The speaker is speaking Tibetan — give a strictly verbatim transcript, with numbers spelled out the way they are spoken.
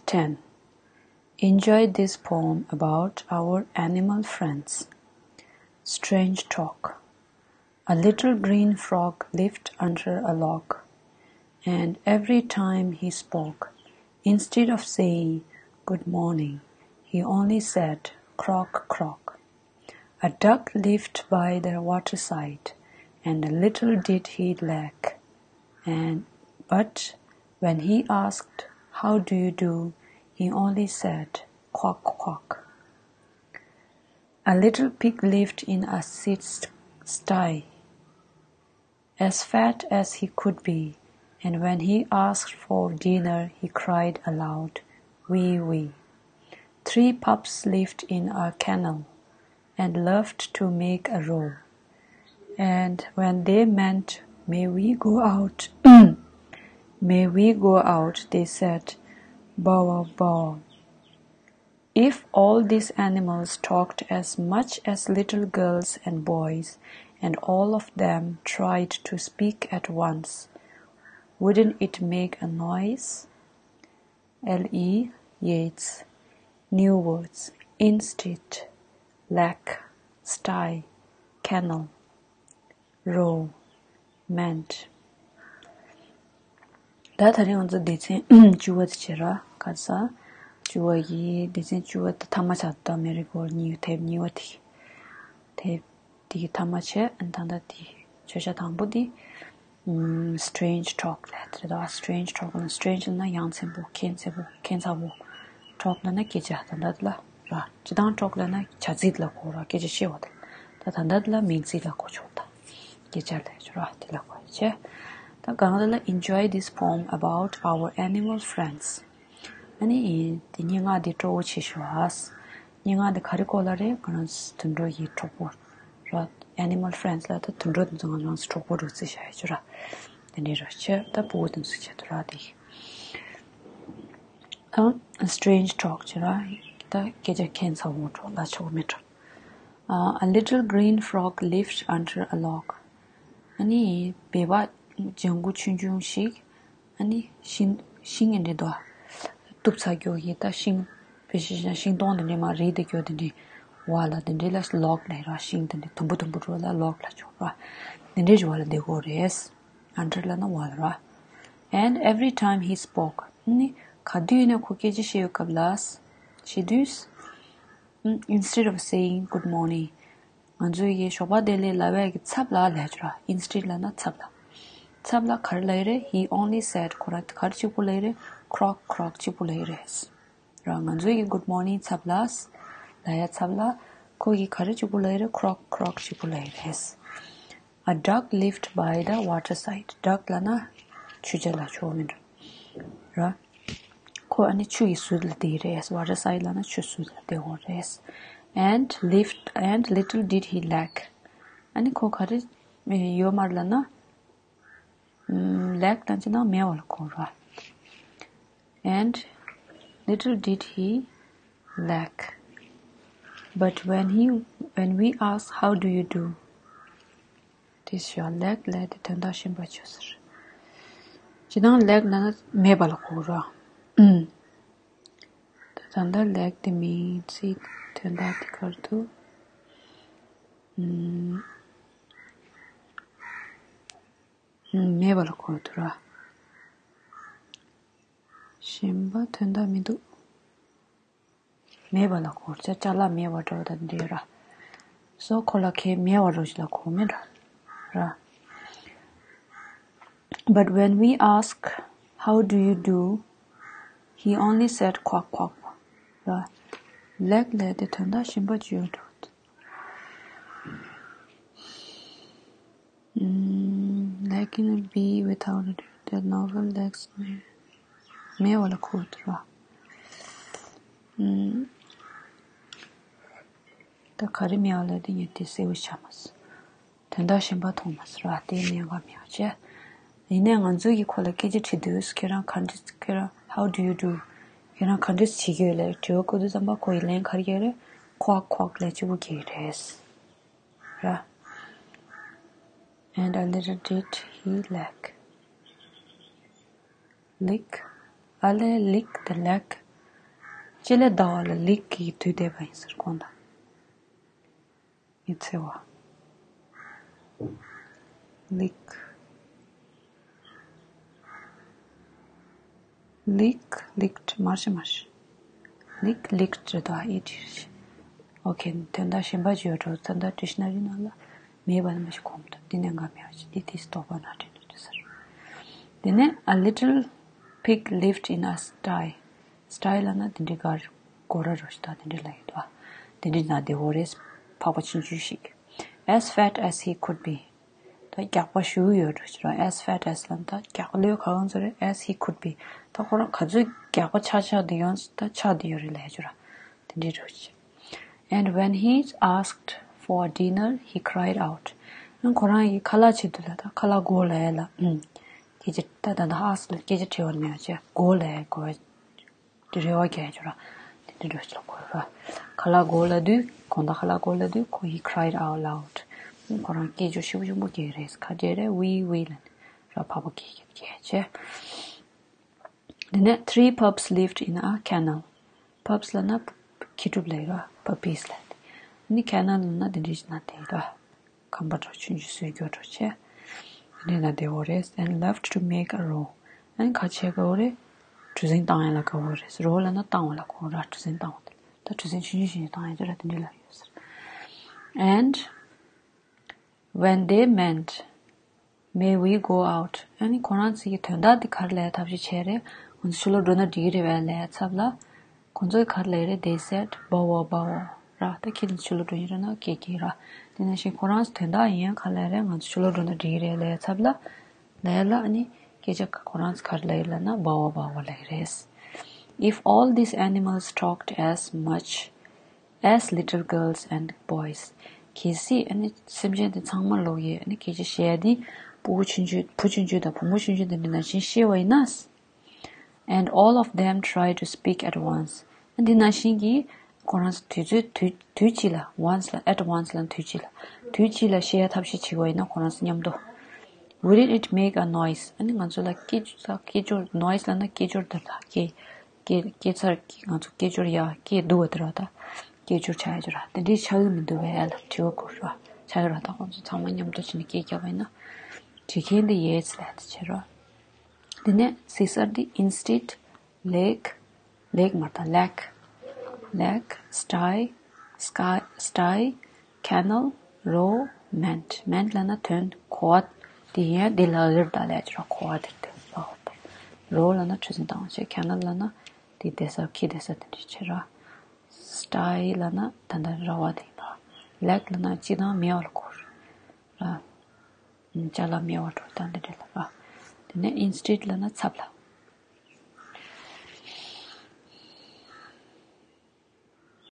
ten. Enjoy this poem about our animal friends. Strange talk. A little green frog lived under a log, and every time he spoke, instead of saying "Good morning," he only said "Croak, croak." A duck lived by the waterside, and little did he lack, and, but when he asked, "How do you do?" he only said, "Quack, quack." A little pig lived in a seed sty, as fat as he could be, and when he asked for dinner, he cried aloud, "Wee, wee." Three pups lived in a kennel and loved to make a row. And when they meant, "May we go out?" "May we go out?" they said, "Bow, bow." If all these animals talked as much as little girls and boys, and all of them tried to speak at once, wouldn't it make a noise? L E Yeats. New words: instead, lack, sty, kennel, row, meant. ད་ད་རིང་ང་ཚོ་སྡེ་ཚན་བཅུ་པ་དེ་བྱེད་ར། ག་ས་བཅུ་པ་ཡི་སྡེ་ཚན་བཅུ་པ་དེ་ཐ་མ་ཆགས་ད་མེ་རི་གོར་གཉིས་དེབ་གཉིས་པ་དེ། དེབ་དེ་གི་ཐ་མ་བྱས། ཨ་ནི་ད་ལྟ་དེ་བརྗོད་བྱ་དང་པོ་དེ་strange talk ལབ་དེ་རེད། ད་strange talk ལབ་ན་strange ལབ་ན་ཡ་མཚན་པོ། ཁྱད་མཚར་པོ། ཁྱད་མཚར་པོ། talk ལབ་ན་སྐད་ཆ། ད་ལྟ་དེ་ལ་ར། སྤྱིར་བཏང་talk ལབ་ན་བྱ་ཚིག་ལ་གོ་ར། སྐད་ཆ་བཤད་པ་དེ། ད་ད་ལྟ་དེ་ལ་མིང་ཚིག་ལ་གོ་ཆོག་ད། སྐད་ཆ་ལབ་ཆོག་ར། དེ་ལ་གོ་ཡ་བྱས། ད་གང་ལ་ལ། Enjoy this poem about our animal friends. ཨ་ནི་དེ་སྙན་ངག་འདི་སྤྲོ་བོ་ཆེ་ཤོས་ཨ། སྙན་ངག་འདི་ག་རེ་སྐོར་ལ་རེད། ང་རང་ཚོ་དུད་འགྲོ་ཡི་གྲོགས་པོ་ར། animal friends ལབ་ད་དུད་འགྲོ་འདི་ཚོ་ང་རང་ཚོ་གྲོགས་པོ་རུ་བརྩི་བྱ་ཡ་ཆོག་ར། དེ་འདྲའི་ར་བྱས། ད་ཕྲུ་གུ་འདི་ཚོ་ཆེད་དུ་ར། དེ་ཨ་strange talk བྱེད་ར། ད་སྐད་ཆ་ཁྱད་མཚར་པོ་འགྲོ་ལ་ཆོག་མེད་འགྲོ། Uh, a little green frog lived under a log. ཨ་ནི་སྦལ་པ་ལྗང་གུ་ཆུང་ཆུང་ཞིག་ཨ་ནི་ཤིང་། ཤིང་ཨེ་འདྲ་འདུག་ཨ། གཏུབ་ཚར་རྒྱུ་ཡི་ད་ཤིང་། དཔེ་བཞག་ན་ཤིང་སྡོང་དེ་འདྲའི་མར་རིལ་བསྡད་རྒྱུ་དེ་འདྲའི་བར་ལ། དེ་འདྲའི་ལ་log ལབ་ར། ཤིང་དེ་འདྲའི་དུམ་བུ་དུམ་བུ་འགྲོ་ལ་log ལབ་ཆོག་ར། དེ་འདྲའི་བར་ལ་བསྡད་ཀྱི་ཡོད་རེད། under ལབ་ན་བར་ལ་ར། And every time he spoke, ཨ་ནི་ག་དུས་ཡིན་ན་ཁོ་སྐད་ཆ་བཤད་ཡོད་སྐབས་ལ། བཤད་དུས། ཨ། instead of saying "Good morning", ང་ཚོའི་གི་ཞོགས་པ་བདེ་ལེགས་ལབ་ཡག་གི་ཚབ་ལ་ལབ་ཀྱི་ར། instead ལབ་ན་ཚབ་ལ། ཚབ་ལ་ག་རེ་ལབ་ཀྱི་རེད། He only said, ཁོ་རང་ག་རེ་གཅིག་པོ་ལབ་ཀྱི་རེད། Croak, croak གཅིག་པོ་ལབ་ཀྱི་རེད་ར། ང་ཚོའི་གི་good morning ཚབ་ལ། ལབ་ཡག་ཚབ་ལ་ཁོ་གིས་ག་རེ་གཅིག་པོ་ལབ་ཀྱི་རེད། Croak, croak གཅིག་པོ་ལབ་ཀྱི་རེད། A duck lived by the waterside. Duck ལབ་ན་ཆུ་བྱ་ལ་ཆོག་མིན་འགྲོ་ར། ཁོ་ཨ་ནི་ཆུ་ཡི་ཟུར་ལ་བསྡད་རེད། Waterside ལབ་ན་ཆུ་ཟུར་ལ་བསྡད་ཡོད་རེད། And lived, and little did he lack. ཨ་ནི་ཁོ་ག་རེ་ཡོད་མ་རེད་ལབ་ན། ཨམ། lack དང་བྱས་ན་མེད་པ་ལ་གོ་ར། And little did he lack. But when he, when we ask, "How do you do?" དེ་ཞོ་lack ལབ་དེ་དོན་དག་གཞན་པ་ཆགས་ཟེར། སྤྱིར་བཏང་lack ལབ་ན་མེད་པ་ལ་གོ་ར། ཨུམ། ད་ད་ལྟ་lack དེ་མིང་ཚིག་དོན་དག་དེ་གར་དུ། ཨུམ། ཨུམ། མེད་པ་ལ་གོ་དུ་ར། གཞན་པ་དོན་དག་མི་འདུག་མེད་པ་ལ་གོ་ཅ་ཅ་ལག་མེད་པ་འདྲ་བོ་དང་འདྲ་ར། སོ་ཁོ་ལ་ཁེ་མེད་པ་འདྲ་ཞིག་ལ་གོ་མེད་འདྲ་ར། But when we ask, "How do you do?" he only said, "Quack, quack" ར། lack ལབ་དེ་དོན་དག་གཞན་པ་ཅིག་ཡོད་འགྲོ། ཨུམ། Lacking a bee without a, that novel lacks མེད། མེད་པ་ལ་གོ་དུ་ར། ཨུམ། ད་ག་རེ་མེད་པ་ལ་དེ་ཉིད་དེ་གསལ་པོ་ཆགས་མ་སོང་། དོན་དག་གཞན་པ་མཐོང་མ་སོང་ར། དེ་གནད་འགག་མེད་པ་བྱས། ཡིན་ནའི་ང་ཚོས་ཀྱིས་ཁོ་ལ་སྐད་ཆ་དྲིས་དུས། ཁྱེད་རང་ག་འདྲ། ཁྱེད་རང་how do you do? ཁྱེད་རང་ག་འདྲ་བྱེད་ཀྱི་ཡོད་ལབ་དྲི་བ་བཀོད་དུས་ཙམ་པ་ཁོ་ཡིས་ལན་ག་རེ་རྒྱག་གི་རེད། Quack, quack ལབ་གཅིག་པོ་རྒྱག་གི་རེད། ར། And a little did he lack. Lick. ཨ་ལས་lick དང་lack ལྕེ་ལས་ཟླ་བ་ལ་ལིག་གི་དུས་འདས་པ་ཡིན་ཟེར་གོང་དང་། ཡིད་ཚེ་བ། ལིག་ལིག་ལིག་མར་ཤ་མར་ཤ། ལིག་ལིག་རེད་དོ་ཨི་ཏི་རེད། ཨོ་ཁེ། དོན་དག་གཞན་པ་ཅིག་ཡོད་འགྲོ་ད་ལྟ་ཌིག་ཤ་ན་རི་ནང་ལ་མེད་པ་ནི་མ་ཤི་གོམ་དུ་འདི་ནས་འགའ་མེད་པ་ཅིག་འདི་དེ་སྟོག་པ་ན་དྲན་འདུག་དེ་ཟེར། དེ་ནས་a little pig lived in a sty. སི་ཏའི་ལབ་ན་དེ་འདྲའི་གར་སྒོ་ར་རོ་ཞིག་དང་དེ་འདྲའི་ལ་ཡོད་དོ། དེ་འདྲའི་ན་དེ་འོ་རེས་ཕག་པ་ཆུང་ཆུང་ཞིག as fat as he could be. ད་རྒྱགས་པ་ཞུ་ཡོད་འགྲོ་ཞིག་ར། as fat as ལབ་ན་ད་རྒྱགས་པ་ལོས་ག་གང་ཚོ་རེད། as he could be. ད་ཁོ་རང་ག་ཚོད་རྒྱགས་པ་ཆགས་ཆགས་དེ་ཡོང་ད་ཆགས་དེ་ཡོད་རེད་ལབ་ཞུ་ར། དེ་འདྲའི་རོ་ཞིག and when he asked for dinner, he cried out. ཨང་ཁོ་རང་གི་ཁ་ལག་ཆེད་དུ་ལ་ད་ཁ་ལག་དགོས་ལབ་ཡ་ལ། ཨང་སྐད་ཆ་ད་ད་ད་ask ལ་སྐད་ཆ་དྲི་བར་མེད་པ་བྱས་དགོས་ལབ་ཡ་དགོས་ཡ་དེ་རེ་བ་རྒྱག་ཡ་ཅོ་ར། དེ་འདྲ་འགྲོ་ཅི་ལ་དགོས་ར། ཁ་ལག་དགོས་ལབ་དུས་གོང་ད་ཁ་ལག་དགོས་ལབ་དུས་ཁོ་he cried out loud. ཨང་ཁོ་རང་སྐད་ཅོ་ཤི་བོ་ཤི་བོ་རྒྱག་རེད། ཁ་རྒྱག་རེད། wee wee ལབ་ནས་ར་ཕག་པ་སྐད་རྒྱག་རྒྱག་བྱས། དེ་ནས three pups lived in a kennel. Pups ལབ་ན་ཁྱི་ཕྲུག་ལབ་ཡོད་ར། puppies ལབ་ནི། kennel ལབ་ན་དེ་འདྲའི་ཞིག་ན་དེ་ར། ཁང་པ་འདྲ་ཆུང་ཆུང་བཟོས་རྒྱུ་འདྲ་བྱས། དེ་འདྲའི་ན་དེ་འོ་རེད། and loved to make a row. ཨན་ཁ་ཆེ་ག་འོ་རེད། གྲུ་གཟིངས་བཏང་ཡ་ལ་ག་འོ་རེད། row ལབ་ན་བཏང་བ་ལ་གོ་ར། གྲུ་གཟིངས་བཏང་བ་དེ་ད་གྲུ་གཟིངས་ཆུང་ཆུང་ཞིག་བཏང་ཡ་དེ་ར། དེ་འདྲའི་ལ་ཡོད་ཟེར། and When they meant, may we go out? ཨ་ནི་ཁོ་རང་ཚོ་གི་དོན་དག་དེ་ག་རེ་ལབ་ཐབས་ཤེས་བྱས་རེད། ང་ཚོ་ཕྱི་ལོགས་འགྲོ་ན་འགྲིག་གི་རེད་པས་ལབ་ཚབ་ལ། ཁོ་ཚོས་ག་རེ་ལབ་རེད། They said, bow wow, bow wow ར། ད་ཁྱེད་ཚོ་ཕྱི་ལོགས་འགྲོ་ཡིན་ར་ན་ཀེ་ཀེ་ར། དེ་ནང་བཞིན་ཁོ་རང་ཚོ་དོན་དག་ཡིན་ཡང་ག་རེ་ལབ་རེད། ང་ཚོ་ཕྱི་ལོགས་འགྲོ་ན་འགྲིག་གི་རེད་ལབ་ཚབ་ལ། ལབ་ལ་ཨ་ནི་སྐད་ཆ་ཁོ་རང་ཚོ་ག་རེ་ལབ་ཡོད་ལབ་ན་bow wow, bow wow ལབ་ཀྱི་རེད། If all these animals talked as much as little girls and boys. གལ་སྲིད་ཨ་ནི་སེམས་ཅན་དེ་ཚང་མ་ལོག་ཡས་ཨ་ནི་སྐད་ཆ་བཤད་དེ་ཕྲུ་གུ་ཆུང་ཆུང་བུ་ཆུང་ཆུང་དང་བུ་མོ་ཆུང་ཆུང་དེ་འདི་ནང་བཞིན་བཤད་པ་ཡིན་ན། And all of them try to speak at once. འདི་ནང་བཞིན་གྱི་ཁོ་རང་ཚོ་དུས་ཚོད་དུས་དུས་གཅིག་ལ་once ལ་at once ལ་དུས་གཅིག་ལ་དུས་གཅིག་ལ་བཤད་ཡ་ཐབས་ཤེས་བྱེད་པ་ཡིན་ན་ཁོ་རང་ཚོ་མཉམ་དུ། Wouldn't it make a noise? ཨ་ནི་ང་ཚོ་ལ་སྐད་སྐད་ཅོར་noise ལབ་ན་སྐད་ཅོར་དེ་ལ་སྐད། སྐད་སྐད་ཚར་གྱི་ང་ཚོ་སྐད་ཅོར་ཡ་སྐད་འདུག་བ་དེ་ར་ད། སྐད་ཅོར་ཆགས་ཡ་ཅོ་ར་དེ་འདྲའི་ཆགས་ཀྱི་མི་འདུག་བས་ལ་དྲི་བ་བསྐུར་ར་ཆགས་ཀྱི་ར། ད་ཁོང་ཚོ་ཚང་མ་མཉམ་དུ་བྱས་ནས་སྐད་རྒྱབ་པ་ཡིན་ན། དྲི་མཁན་དེ་yes ལབ་དེ་བྱེད་ར། དེ་ནས་ཟི་སར་དེ་instead, lake, lake མ་རེད་ད་ལེག་ལེག་སི་ཏའི་སི་ཀའི་སི་ཏའི། Kennel, row, meant. Meant ལབ་ན་དོན་གོ་བ་དེ་ཡིན། དེ་ལ་ལེར་ད་ལས་ཀྱི་ར་གོ་བ་དེར་དོན་པའོ། row ལབ་ན་གྲུ་གཟིངས་བཏང་བ་བྱས། kennel ལབ་ན་དེ་བསྡད་ས་ཁྱི་བསྡད་ས་དེ་འདྲ་བྱེད་ར། སི་ཏའི་ལབ་ན་ད་ལྟ་ར་བ་དེ་ཡིན་པ། ལེག་ལབ་ན་སྤྱིར་བཏང་མེ་བ་ལ་གོ་ར། ཅ་ལག་མེ་བ་འགྲོ་སྟངས་དེ་འདྲ་ལ་ར། དེ་ནས་instead ལབ་ན་ཚབ་ལ།